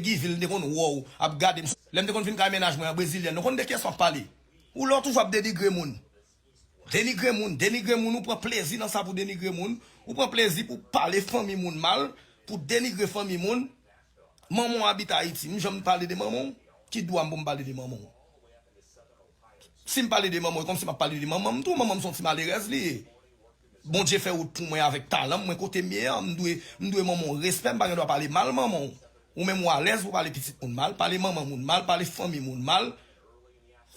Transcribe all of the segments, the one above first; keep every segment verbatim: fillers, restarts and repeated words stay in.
Givil, m te konn wè w ap gade m. Lè m te konn vin kay mennaj mwen an brezilyèn, nou konn de kiyès m ap pale. Ou la w toujou ap denigre moun. Denigre moun, denigre moun, ou pran plezi nan sa pou denigre moun. Ou pran plezi pou pale fanmi moun mal, pou denigre fanmi moun. Manman w abite Ayiti, m janm pale de manman w? Ki dwa m pou m pale de manman w? Si m pale de manman w, e kòmsi m ap pale de manman m tou. Manman m se yon ti malerèz li ye. Bondye fè wout pou mwen avèk talan m, mwen kote m ye an, m dwe, m dwe manman w respè, m pa gen dwa pale mal manman w. Ou menm ou alèz pou pale pitit moun mal, pale manman moun mal, pale fanmi moun mal.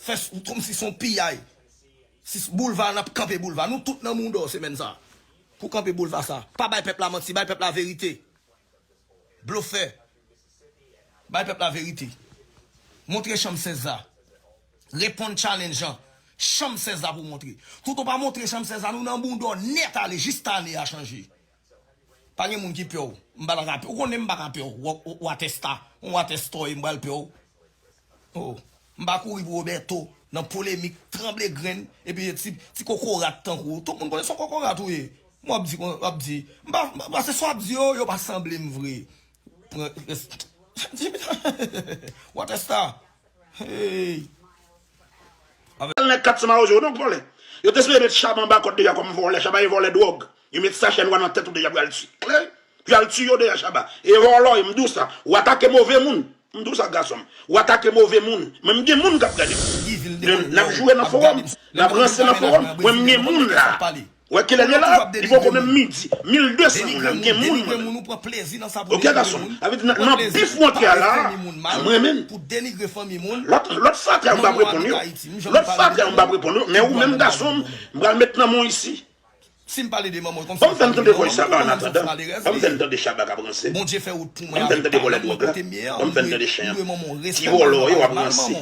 Fè s-, ou kòmsi se yon piyay. Si s-, boulva, n ap kanpe boulva. Nou tout nan mouda w semèn sa. Pou kanpe boulva sa. Pa bay pèp la manti, bay pèp la verite. Blofè. Bay pèp la verite. Montre chanm sèz la. Reponn challenge an. Chanm sèz la pou montre. Toutan w pa montre chanm sèz la, nou nan mouda w nèt ale jis ta ane a chanje. Pa gen moun ki pè w. M pa ta ka pè w. Ou konnen m pa ka pè w. Wa-, wa-, watèsta. Yon watèsta w ye, m pral pè w. Oh, m pa kouri pou Roberto nan polemik, tranble grenn, epi ti, ti kokorat tankou w. Tout moun konnen se yon kokorat ou ye. M ap di, m ap di, m pa, m pa, se sa w ap di yo, yo pa sanble m vre. Pran, watèsta. Hey. Nèg kat san mawozo, donk vòlè. Yo te espere met Shabba anba kòd deja kòm vòlè. Shabba e vòlè dwòg. Yo met sachè nwa nan tèt ou deja pou y al ti klè. Pou y al tiye w deja Shabba. E vòlè w ye, m di w sa. Ou atake move moun. M di w sa gason m. Ou atake move moun. Mwen m gen moun k ap gade m. N ap joure nan fowòm. N ap ranse nan fowòm. Mwen m gen moun la. Ou wè kilè l ye la? Li poko menm midi. Mil de san moun la. M gen moun mwen menm. Ok gason m. Sa vle di nan, nan bif montre a la. Mwen menm. Lòt, lòt fatra m p ap reponn yo. Lòt fatra m p ap reponn yo. Men ou menm gason m, m pral met nan men w isi. Si m pale de manman w, kòmsi. Ban m fè n tande vòy Shabba an atandan. Ban m fè n tande Shabba k ap ranse. Bondye fè wout pou mwen. Ban m fè n tande vòlè dwòg la. Ban m fè n tande chen an. Ti vòlè w ye, w ap ranse.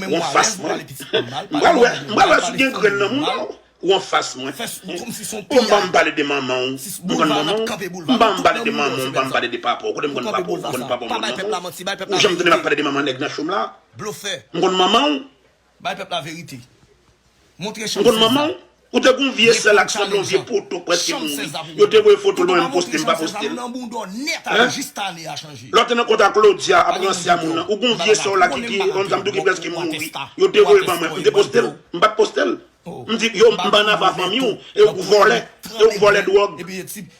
Ou anfas mwen. M pral wè, m pral wè si w gen grenn nan mouda w. Ou anfas mwen. Ou ban m pale de manman w. M konn manman w. M ban m pale de manman w, m ban m pale de papa w. Kote m konn papa w, m konn papa w, m konn manman w. Ou janm tande m ap pale de manman nèg nan cho m la? M konn manman w. Bay pèp la verite. Montre chanm sèz la. M konn manman w. Ou te gon vye sèl ak sanble yon vye poto k prèske mouri. Yo te voye foto l, mwen menm poste, m pa poste l. Hein? Lè w te nan kontak Claudia ap ranse a moun nan, ou gon vye sè w la ki, ki, yon zanm tou ki prèske mouri. Yo te voye l ban mwen, m te poste l, m pa t poste l. M di, yo, m pa nan afa fanmi w, e ou k vòlè, e ou k vòlè dwòg.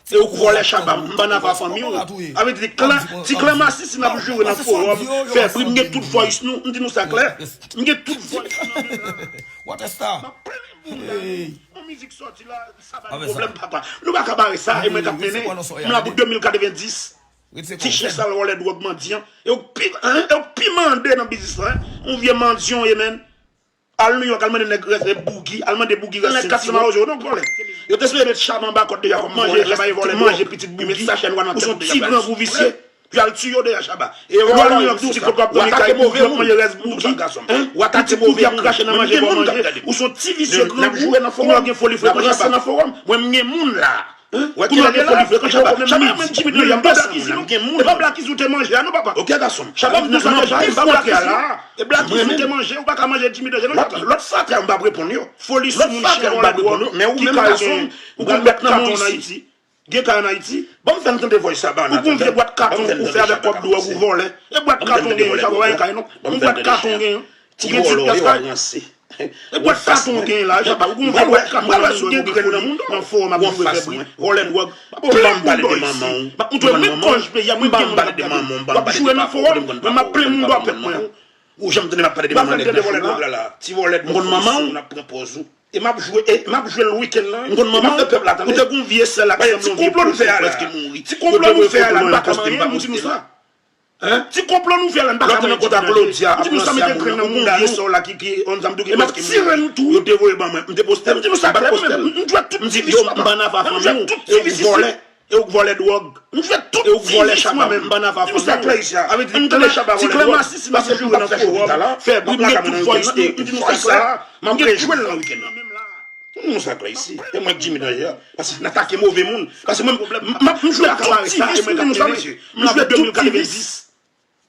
Se ou k vòlè Shabba, m pa nan afa fanmi w. Sa vle di, klan, ti klan masisi n ap joure nan fowòm, fè bri, m gen tout voice nou, m di nou sa klè. M gen tout voice nou nan men m la. Watèsta. M ap plen boum la. Yon mizik sòti la, sa ba nou pwoblèm, papa. Nou pa ka bare sa, e mwen k ap mennen. M la pou de mil katrevendis. Ti chen sal vòlè dwòg mandyan. E ou k pi, hein, e ou k pi mande nan biznis la, hein. Yon vye mandyan w ye, menn. Al Nouyòk, al mande nèg rès Boogie, al mande Boogie rès Nèg kat san mawozo, donk vòlè. Yo te espere met Shabba anba kòd deja kòm vòlè, Shabba e vòlè dwòg. Manje pitit Boogie. Ou se yon ti grangou visye. Pou y al tiye w deja Shabba. E vòlè w, ti kote w ap dòmi kay Boogie, w ap manje rès Boogie. Pitit Boogie ap krache nan manje pou w manje. Ou se yon ti visye grangou. Kounye a w gen foli frekan Shabba. Mwen m gen moun la. Hein? Kounye a gen foli frekan Shabba. Shabba, mwen Jimmy Danje, m pa Black Easy non. E pa Black Easy ou te manje a non, papa. Ok gason m. Shabba, m di w sa deja, m pa Black Easy non. E Black Easy ou te manje, ou pa ka manje Jimmy Danje non, Shabba. Lòt fatra m p ap reponn yo. Foli sou moun chen vòlè dwòg. Men ou menm gason m, ou gon bèt katon an Ayiti. Gen kay an Ayiti. Ban m fè n tande voice Shabba an atandan. Ou gon vye bwat katon ou fè avèk kòb dwòg ou vòlè. E bwat katon w genyen, Shabba, pa gen kay non. Yon bwat katon w genyen. Ou gen ti pyès kay. E bwat katon w genyen la, Shabba, ou gon vye bwat katon w genyen, ou gen foli nan moun nan fowòm ap joure fè bri, vòlè dwòg. Plen moun dòyisi. M ap montre w menm kòj peyi a, mwen gen moun k ap gade m. W ap joure nan fowòm, mwen m ap plen moun dò pèp mwen. Ou janm tande m ap pale de manman nèg nan cho m la? Ti vòlè dwòg, foli sou moun ap pran pòz ou. E m ap jwe, e m ap jwe l wikenn nan wi. M konn manman w. Ou te gon vye sè l ak sanble yon vye poto prèske mouri. Ti konplo nou fè a la, nou pa ka manyen, m di nou sa. Hein? Ti konplo nou fè la, n pa ka manje Jimmy Danje. M di nou sa, mete grenn nan mouda nou. Ou gon vye sè w la ki, ki, on zanm tou ki prèske mouri. E m ap tire nou tou. Yo te voye ban mwen, m te poste l, m pa t poste l. M di yo, m pa nan afa fanmi w, e ou k vòlè, e ou k vòlè dwòg, e ou k vòlè Shabba, m pa nan afa fanmi w. Sa vle di, ti klan masisi n ap joure nan fowòm, fè bri, m gen tout voice nou, m di nou sa klè. M ap rejwe l nan wikenn nan. Nou sa klè isi. E mwen k Jimmy Danje a. Paske n atake move moun. Paske mwen, m, m, m jwe tout ti vis nou, nou sa vle. M jwe tout ti vis.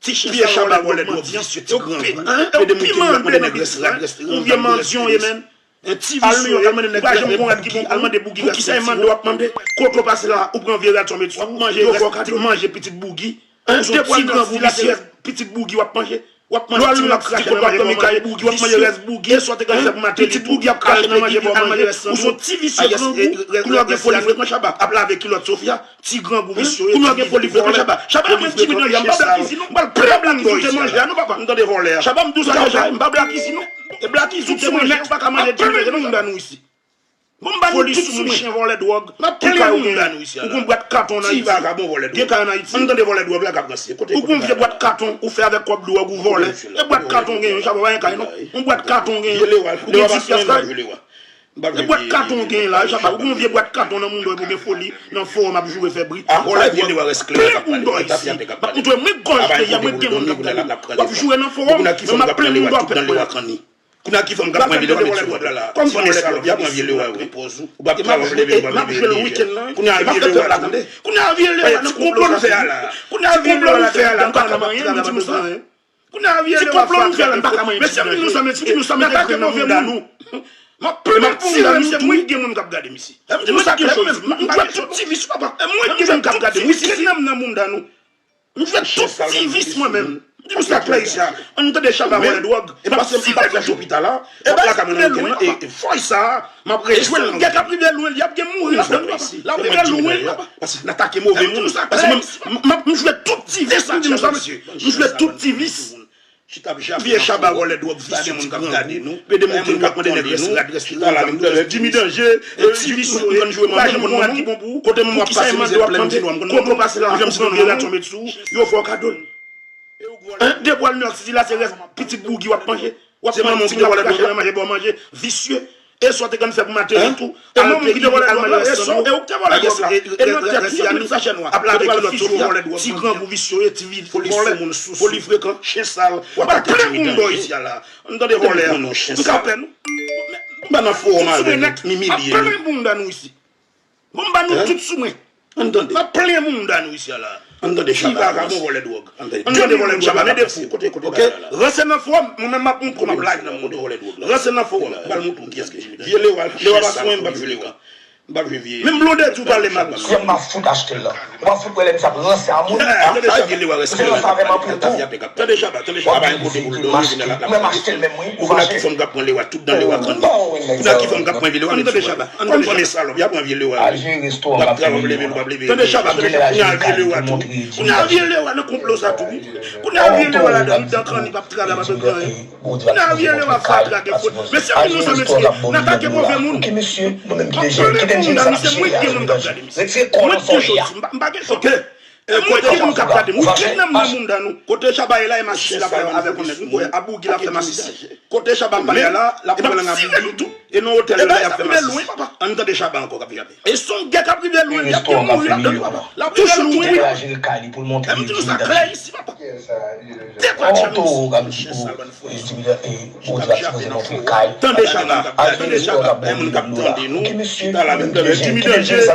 Ti chen sal vòlè dwòg, visye, ti grangou. E de moun ki vle mande nèg rès rad, rès, yon vye mandyan w ye, menn. Ti visye w ye. Ou pa janm gon rad ki bon pou ou. Poukisa e mande w ap mande? Kote w pase la, ou pran vye rad sa w met sou ou. Yo fè w kado. Manje pitit Boogie. Ou se yon ti grangou visye, pitit bougi w ap manje. W ap manje ti moun ap krache nan manje bò manje, bougi w ap manje rès bougi. E sa w te konn fè pou Martelly tou, al pedi al manje rès grangou. Ou se yon ti visye grangou. Kounye a w gen foli frekan Shabba ap lave kilòt Sofia. Ti grangou visye. Kounye a w gen foli frekan Shabba. Shabba, mwen Jimmy Danje, m pa blak isit non. M pral plen moun ki te manje a non papa. M tande vòlè a. Shabba, m di w sa deja, m pa blak isit non. E blak isit se mwen nèt pa ka manje Jimmy Danje non moun dan nou isi. Bon, m ba nou tout sou moun, chen vòlè dwòg. M ap plen moun dan nou isi a la. Ou gon bwat katon nan Ayiti. Ti vagabon vòlè dwòg. Gen kay an Ayiti. Ann tande vòlè dwòg la k ap ranse. Kote ou gon vye bwat katon ou fè avèk kòb dwòg ou vòlè. E bwat katon w genyen, Shabba, pa gen kay non. Yon bwat katon w genyen. Ou gen dis pyès kay. E bwat katon w genyen la, Shabba. Ou gon vye bwat katon nan mouda w epi w gen foli nan fowòm ap joure fè bri. Vòlè dwòg. Plen moun dò isi. M ap montre mwen gòj peyi a, mwen gen moun k ap gade m. W ap joure nan fowòm, men m ap plen moun dò pèp mwen la. Kounye a ki fanm k ap pran vye lewa met sou kòb la la. Kòm fanm salòp, y ap pran vye lewa wi. Ou p ap travay, w ap leve, w ap leve vye. Kounye a vye lewa la tande. Kounye a vye lewa nan konplo n fè a la. Kounye a vye lewa la tande, m pa ka nan anyen, m di nou sa. Kounye a vye lewa fatra de fo. Mesye, m di nou sa, mesye, m di nou sa, m atake move moun. M ap plen moun dan nou, se mwen ki gen moun k ap gade m isi. M di nou sa klè, m jwe tout ti vis papa. E mwen ki gen moun k ap gade m isi. M jwe tout ti vis mwen menm. M di nou sa klè isi a. Ann tande Shabba vòlè dwòg. E pase m pa fè lopital la. M ap lakay mwen nan wikenn nan. E voice sa a, m ap rejwe l nan wikenn. Gè k ap rive lwen, l ap gen mouri ladan l papa. L ap rive lwen papa. Paske n atake move moun. Paske mwen, m ap, m jwe tout ti vis. M di nou sa mesye. M jwe tout ti vis. Vye Shabba vòlè dwòg visye ti grangou. Pede moun k ap mande nèg rès rad rès ti grangou. Jimmy Danje, ti vis ou konn jwe manman, konn manman. Kote manman ap pase mizè plèn ti nwa, m konn manman. Konplo pase la, ou janm si konn manman. Yo fè w kado l. Depi w al New York City la, se rès pitit bougi w ap manje. W ap pran ti moun ap krache nan manje ba w manje. Visye. E sa w te konn fè pou Martelly tou. Al pedi al manje rès san dlo. E ou k te vòlè dwòg la. E nan tèt ou yo te met sachè nwa. Ap lave kilòt Sofia. Ti grangou visye, ti vòlè moun sousou. Foli frekan, chen sal. W ap plen moun dò isi a la. Ann tande vòlè a. M ka pè nou. M pa nan fowòm avè nou. M imilye nou. M ap plen moun dan nou isi. Bon, m ba nou tout sou mwen. Ann tande. M ap plen moun dan nou isi a la. Ann tande Shabba. Ti vagabon vòlè dwòg. Ann tande vòlè dwòg la. Shabba, men defo. Kote, kote bagay la la. Ranse nan fowòm, mwen menm m ap montre w, m ap live nan moun. Ranse nan fowòm, m pral montre w kiyès ki Jimmy Danje. Vye lewa, lewa pa sou mwen, m p ap jwe lewa. M p ap jwe vye. Menm Blondedy ou pale mal. Frè m, m ap fout achte l la. Ou pa fout wè lè misye ap ranse a moun. Tande Shabba, vye lewa rès. Misye ranse avè m anpil tou. Tande Shabba, tande Shabba. Pa gen kote pou l dòmi, vin la. Mwen m achte l menm wi. Ou konnen ki fanm k ap pran lewa tout dan lewa. Konnen ki fanm k ap pran vye lewa. Ann tande Shabba. Ann tande Shabba. Fanm e salòp, y ap pran vye lewa. Al jere restoran w ap fè milyon. Tande Shabba, tande Shabba. Kounye a vye lewa tou. Kounye a vye lewa nan konplo sa tou wi. Kounye a vye lewa ladan, dan kanni p ap travay, p ap fè anyen. Kounye a vye lewa fatra de fot. Mesye, pou nou sa mesye, n atake move moun. M ap plen moun dan nou, se mwen ki gen moun k ap gade m. Mwen ki gen choti, m pa gen choti. E kote moun k ap gade m, ou kidnap nan moun dan nou. Kote Shabba ye la, e masisi l ap fè avèk yon nèg. M kwè a bougi l ap fè masisi. Kote Shabba pale a la, l ap pran lang a bougi. E nan otèl yo la, y ap fè masisi. Ann tande Shabba ankò k ap jape. E se yon gè k ap rive lwen, y ap gen mouri ladan l papa. L ap rive lwen. L ap jere kay li pou l montre Jimmy Danje. Depatcha nou isi. Tande Shabba, tande Shabba, e moun k ap tande nou. Chita la, menm tande Jimmy Danje, m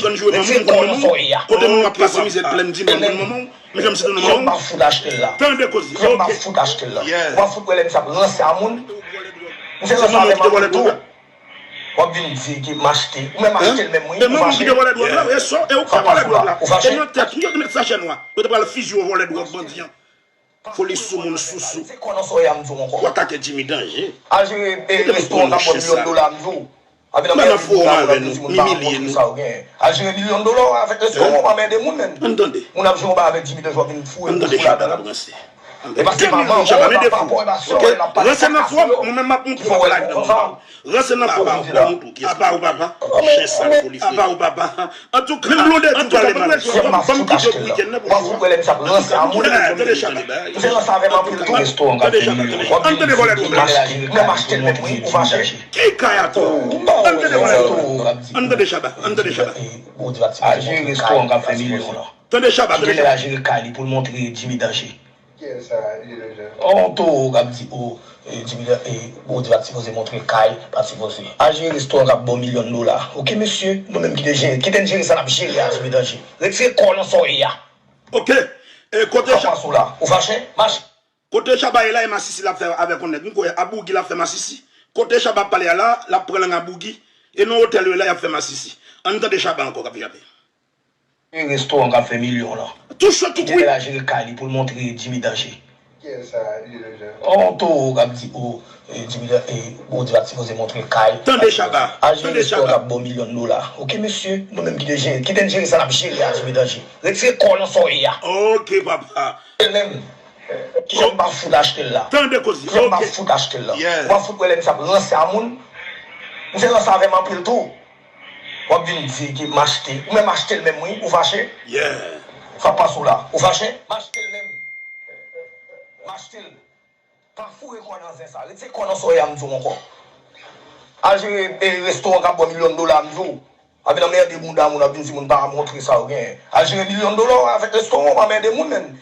konn jwe manman, m konn manman. Kote moun ap pase mizè plèn di mwen, m konn manman. Mesye, m site non manman. Tande koze. Ok. Se manman ki te vòlè dwòg la. W ap vin di ke m achte. Ou menm achte l menm wi. E manman ki te vòlè dwòg la, e sa, e ou ki te vòlè dwòg la. E nan tèt ou yo te met sachè nwa. Yo te pral fiziye w vòlè dwòg bandi an. Foli sou moun sousou. Ou atake Jimmy Danje. Al jere restoran k ap ba w milyon dola m di w. Ann nan fowòm avè nou, m imilye nou. Al jere milyon dola w avèk restoran w, pa mède moun menm. Ann tande. Moun ap jwe anba avèk Jimmy Danje w ap vin foure pou foure ladan l. E paske manman w, papa w, e pa sè w, n ap pale sa k ap fè w. Mwen menm m ap montre w ap live nan moun. Ranse nan fowòm, m ap montre w kiyès ki Jimmy Danje. Apa ou papa, chen sal, foli frekan. Apa ou papa. Antouka, menm Blondedy ou pale mal. Frè m, m ap fout achte l la. W ap fout wè lè misye ap ranse a moun. Tande Shabba, tande Shabba. Tande Shabba, tande Shabba. Ann tande vòlè dwòg la. Ki kay a tou? Ann tande vòlè dwòg la. Ann tande Shabba, ann tande Shabba. Tande Shabba, tande Shabba. Yon towo k ap di, o, Jimmy, e, Bondye pa t sipoze montre kay, pa t sipoze. Al jere restoran k ap ba w milyon dola. Oke, mesye, nou menm ki te jere, kite n jere sa n ap jere a, Jimmy Danje. Retire kò w nan sa w ye a. Oke. E kote Shabba? Ou fache? Mache. Kote Shabba ye la, e masisi l ap fè avèk yon nèg. M kwè a bougi l ap fè masisi. Kote Shabba ap pale a la, l ap pran lang a bougi. E nan otèl yo la, y ap fè masisi. Ann tande Shabba ankò k ap jape. Restoran k ap fè milyon lan. Tou cho tou kwi. Genlè l al jere kay li pou l montre Jimmy Danje. Kiyès sa, Jimmy Danje? On towo k ap di, o, e, Jimmy Danje, e, Bondye pa t sipoze montre kay. Tande Chaba. Al jere restoran k ap ba w milyon dola. Oke, mesye, nou menm ki te jere, kite n jere sa n ap jere a, Jimmy Danje. Retire kò w nan sa w ye a. Oke, papa. L menm. Kijan m pa fout achte l la? Tande koze. Kijan m pa fout achte l la? Ou pa fout wè lè misye ap ranse a moun? Misye ranse avè m anpil tou. W ap vin di ke m achte. Ou menm achte l menm wi, ou fache? Sa pase w la. Ou fache? M achte l menm. M achte l. Pa foure kò nan zen sa. Retire kò nan sa w ye a, m di w ankò. Al jere, e, restoran k ap ba w milyon dola, m di w. W ap vin anmède bounda moun, w ap vin di moun pa montre sa w genyen. Al jere milyon dola w avèk restoran, w anmède moun menm.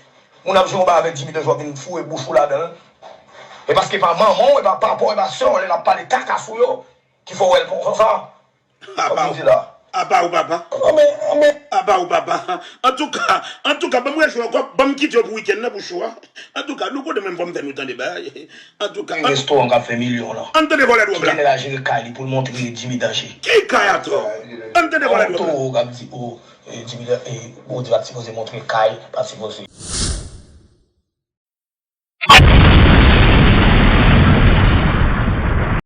Moun ap jere yon bagay avèk Jimmy Danje, w ap vin foure bouch ou ladan l. E paske pa manman w, e pa papa w, e pa sè w, lè l ap pale kaka sou yo, ki fè w wè l konsa. Apa w, apa w papa? Anben, anben. Apa w papa? Antouka, antouka, ban m rejwe ankò, ban m kite yo pou wikenn nan pou cho a. Antouka, nou konnen menm fò m fè nou tande bagay. Antouka, an- Restoran k ap fè milyon lan. Ann tande vòlè dwòg la. Genlè l al jere kay li pou l montre Jimmy Danje. Ki kay atò? Ann tande vòlè dwòg la. On towo k ap di, o, e, Jimmy Dan-, e, Bondye pa t sipoze montre kay, pa t sipoze.